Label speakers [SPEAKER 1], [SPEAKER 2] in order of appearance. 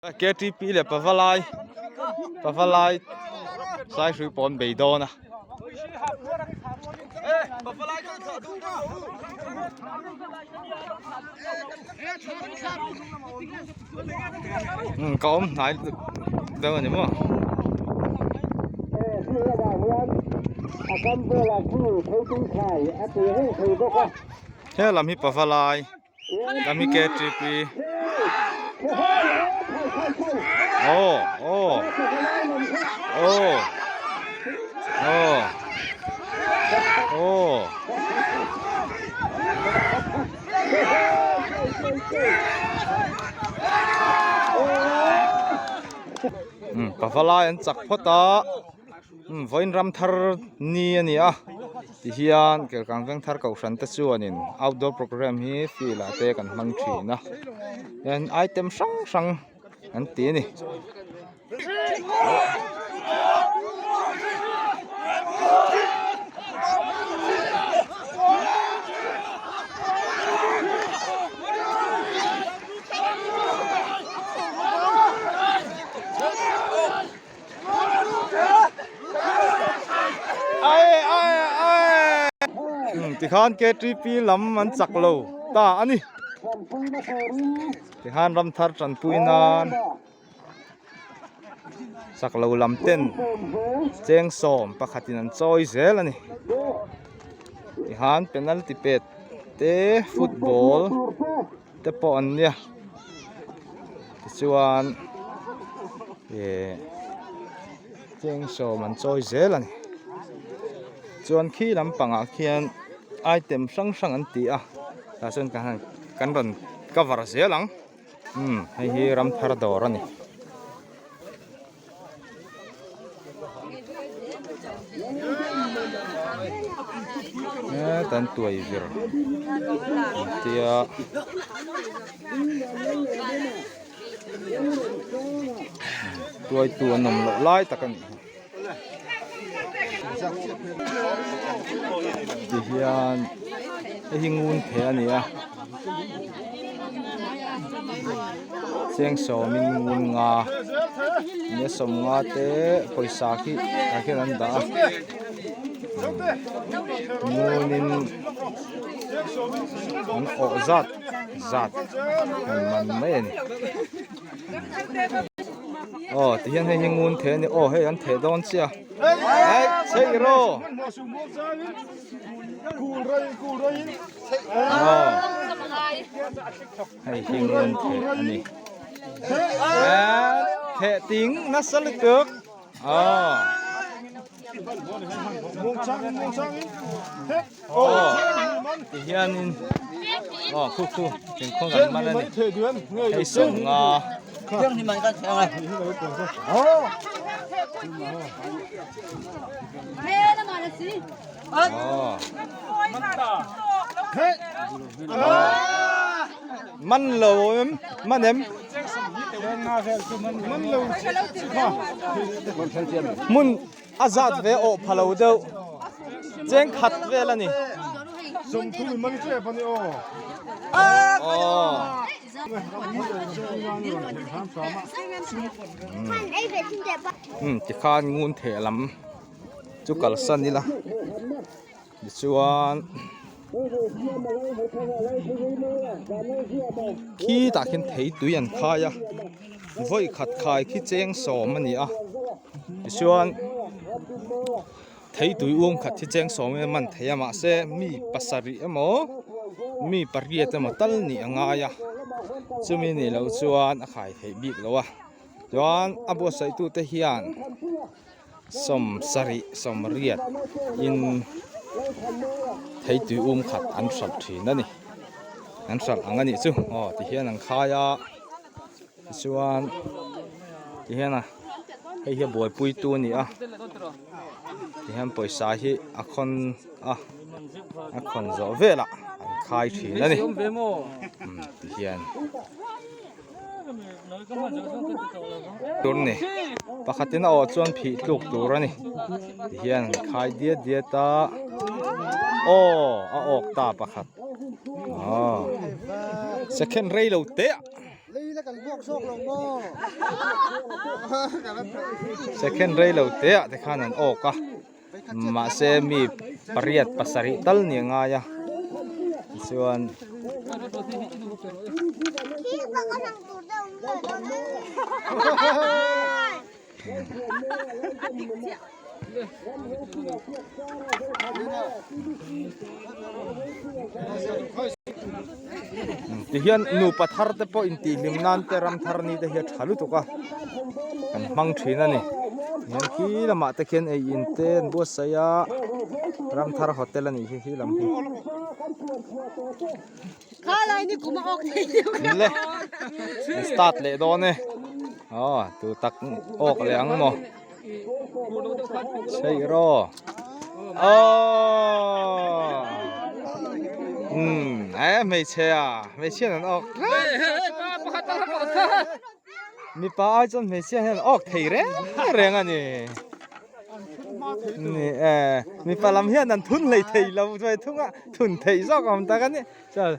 [SPEAKER 1] KTP leh Pavalai Pavalai Saihrui pawh an bei dawn a. Ka awm hnai deuh a ni maw. He lam hi Pavalai. Lami KTP Aw aw aw aw aw Um pavalai an chak phawt a. Vawiin ram thar ni a ni a tihian Kelkang veng thar kohhran te chuanin outdoor programme hi field ah te kan hmang thin a hian item hrang hrang an ti a ni. Tikhan KTP lam an chak lo ta a ni. Tikhan ram thar tanpui nan chak lo lam ten cheng sawm pakhatin an chawi zel a ni. Tikhan penalty pet te football te pawh an nia tichuan ih cheng sawm an chawi zel a ni chuan khi lampangah khian item hrang hrang an ti a tah chuan kan han kan rawn cover zel ang umm hei hi ramthar dawr a ni. Hetan tuai vir an tia tuai tu an awm loh lai tak a nih hi tihian hei hi ngun the a ni a cheng sawmin ngun nga nia sawm nga te pawisa khi tah khian an dah a ngunin an awh zat zat an man mai a ni aw tihian hei hi ngun the a ni aw hei an theh dawn chiah a chheih rawh. Hei hi ngun theh a ni. Theh ting nasa lutuk. Aw. Aw. Ti hianin aw khu khu thingkung an man a ni. Hei sawm nga. Man lo em man em hmun a zat ve awh pha lo deuh cheng khat vel a ni tikhan ngun theh lam. Chu kalsan ila tichuan khi tah khian thei tui an khai a vawi khat khai khi cheng sawm a ni a tichuan thei tui um khat hi cheng sawm in a man thei a mahse mi pasarih emaw mi pariat emaw tal nih a ngai a chumi nih loh chuan a khai theih bik lo a chuan a buatsaih tute hian. Sawm sarih sawm riat in thei tui um khat an hralh thin a ni an hralh ang a nih chu aw ti hian an khai a tichuan ti hian a hei hi a buaipui tu a ni a ti hian pawisa hi a khawn a a khawn zawh velah an khai thin a ni umm ti hian. Tur ni pakhatin a awh chuan phih tluk tur a ni tihian an khai diat diat a aw a awk ta pakhat aw second rei lo te ah. Second rei lo te ah te khan an awk a mahse mi pariat pasarih tal ni a ngai a tichuan. Tihian nupa thar te pawh intihhlim nan te ram thar ni te hi a tha lutuk a kan hmang thin a ni tihian khi lamah te khian ei in te an buatsaih a ram thar hotel a nih hi khi lam hi. Le start leh dawn e aw tu tak awk leh ang maw chheih rawh aww umm eh hmeichhe a hmeichhia an awk tlat mipa ai chuan hmeichhia hian an awk thei reng reng a ni. Ni e, mipa lam hian an thun hlei thei lo ve thung a, thun theih zawk awm tak a ni. Chuan.